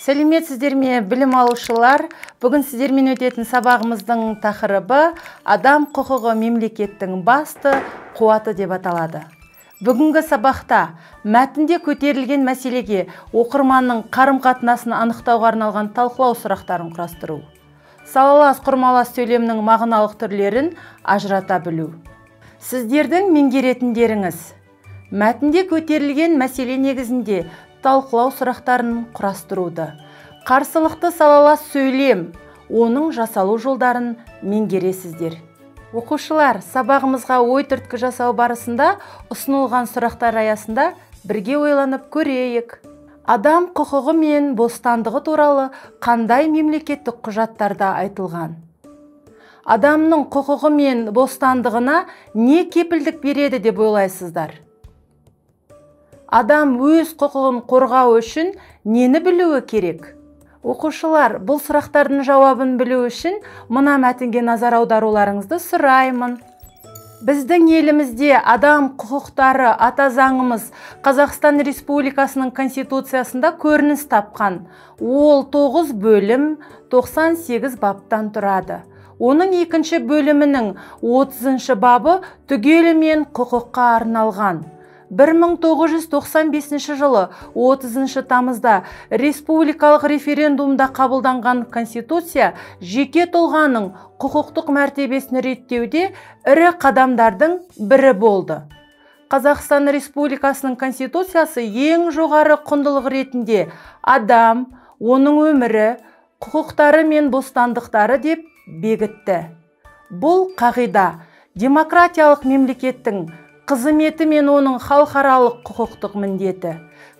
Сәлеметсіздер ме, білім алушылар? Бүгін сіздермен өтетін сабағымыздың тақырыбы адам құқығы мемлекеттің басты қуаты деп аталады. Бүгінгі сабақта мәтінде көтерілген мәселеге оқырманның қарым-қатынасын анықтауға арналған талқылау сұрақтарын құрастыру, салалас құрмалас сөйлемнің мағыналық түрлерін ажырата білу. Сіздердің меңгеретіндеріңіз: мәтінде көтерілген мәселе негізінде талқылау сұрақтарын құрастыруды, қарсылықты салалас сөйлем, оның жасалу жолдарын меңгересіздер. Оқушылар, сабағымызға ой түрткі жасау барысында ұсынылған сұрақтар аясында бірге ойланып көрейік. Адам құқығы мен бостандығы туралы қандай мемлекеттік құжаттарда айтылған? Адамның құқығы мен бостандығына не кепілдік береді деп ойлайсыздар? Адам өз құқығын қорғау үшін нені білуі керек? Оқушылар, бұл сұрақтардың жауабын білу үшін мына мәтінге назар аударуларыңызды сұраймын. Біздің елімізде адам құқықтары ата заңымыз Қазақстан Республикасының Конституциясында көрініс тапқан. Ол 9 бөлім, 98 баптан тұрады. Оның екінші бөлімінің 30 бабы түгелімен құқыққа арналған. 1995 жылы 30 тамызда республикалық референдумда қабылданған Конституция жеке тұлғаның құқықтық мәртебесін реттеуде ірі қадамдардың бірі болды. Қазақстан Республикасының Конституциясы ең жоғары құндылық ретінде адам, оның өмірі, құқықтары мен бостандықтары деп бекітті. Бұл қағида демократиялық мемлекеттің қызметі мен оның халықаралық құқықтық міндеті.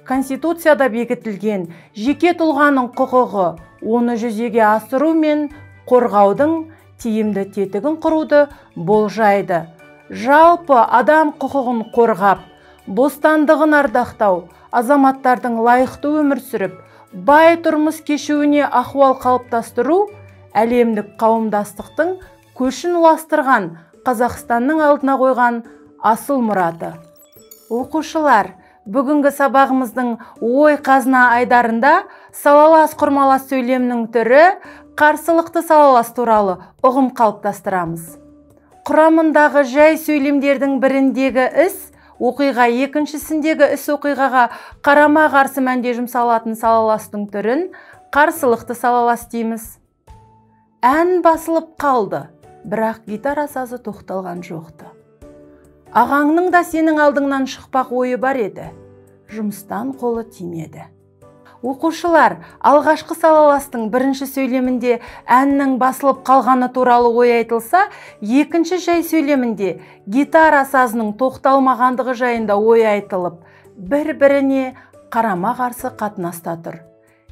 Конституцияда бекітілген жеке тұлғаның құқығы оны жүзеге асыру мен қорғаудың тиімді тетігін құруды болжайды. Жалпы адам құқығын қорғап, бостандығын ардақтау, азаматтардың лайықты өмір сүріп, бай тұрмыс кешуіне ахуал қалыптастыру әлемдік қауымдастықтың көшін ұластырған Қазақстанның алдына қойған асыл мұраты. Оқушылар, бүгінгі сабағымыздың ой қазына айдарында салалас құрмалас сөйлемнің түрі қарсылықты салалас туралы ұғым қалыптастырамыз. Құрамындағы жай сөйлемдердің біріндегі іс оқиға екіншісіндегі іс оқиғаға қарама-қарсы мәнде жұмсалатын салаластың түрін қарсылықты салалас дейміз. Ән басылып қалды, бірақ гитара сазы тоқталған жоқты. Ағаңның да сенің алдыңнан шықпақ ойы бар еді, жұмыстан қолы тимеді. Оқушылар, алғашқы салаластың бірінші сөйлемінде әннің басылып қалғаны туралы ой айтылса, екінші жай сөйлемінде гитара сазының тоқталмағандығы жайында ой айтылып, бір-біріне қарама-қарсы қатынаста тұр.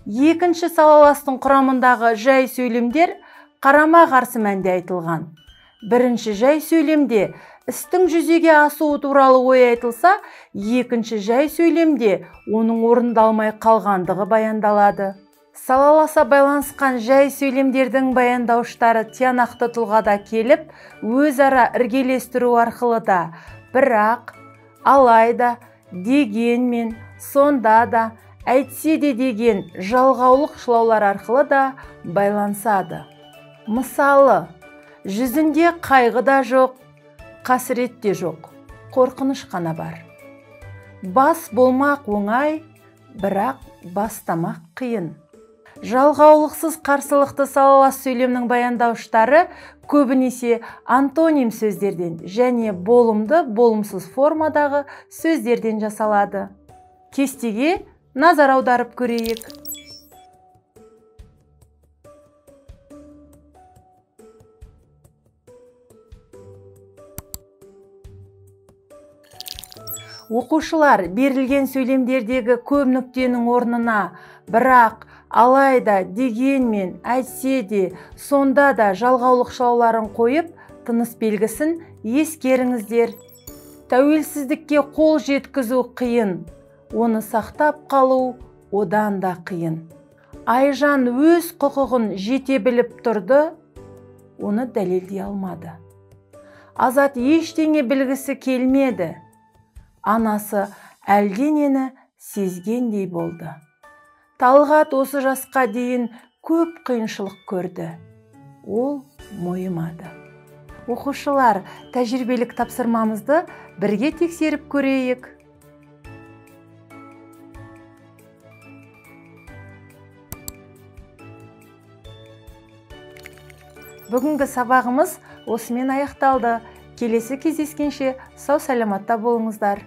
Екінші салаластың құрамындағы жай сөйлемдер қарама-қарсы мәнде айтылған. Бірінші жай сөйлемде істің жүзеге асуы туралы ой айтылса, екінші жай сөйлемде оның орындалмай қалғандығы баяндалады. Салаласа байланысқан жай сөйлемдердің баяндауыштары тиянақты тұлғада келіп, өзара іргелестіру арқылы да, бірақ, алайда, дегенмен, сонда да, әйтсе де деген жалғаулық шылаулар арқылы да байланысады. Мысалы, жүзінде қайғы да жоқ, қасірет те жоқ, қорқыныш қана бар. Бас болмақ оңай, бірақ бастамақ қиын. Жалғаулықсыз қарсылықты салалас сөйлемнің баяндауыштары көбінесе антоним сөздерден және болымды болымсыз формадағы сөздерден жасалады. Кестеге назар аударып көрейік. Оқушылар, берілген сөйлемдердегі көп нүктенің орнына бірақ, алайда, дегенмен, әйтсе де, сонда да жалғаулық шылауларын қойып, тыныс белгісін ескеріңіздер. Тәуелсіздікке қол жеткізу қиын, оны сақтап қалу одан да қиын. Айжан өз құқығын жете біліп тұрды, оны дәлелдей алмады. Азат ештеңе білгісі келмеді. Анасы әлденені сезгендей болды. Талғат осы жасқа дейін көп қиыншылық көрді. Ол мойымады. Оқушылар, тәжірибелік тапсырмамызды бірге тексеріп көрейік. Бүгінгі сабағымыз осымен аяқталды. Келесі кездескенше сау-саламатта болыңыздар.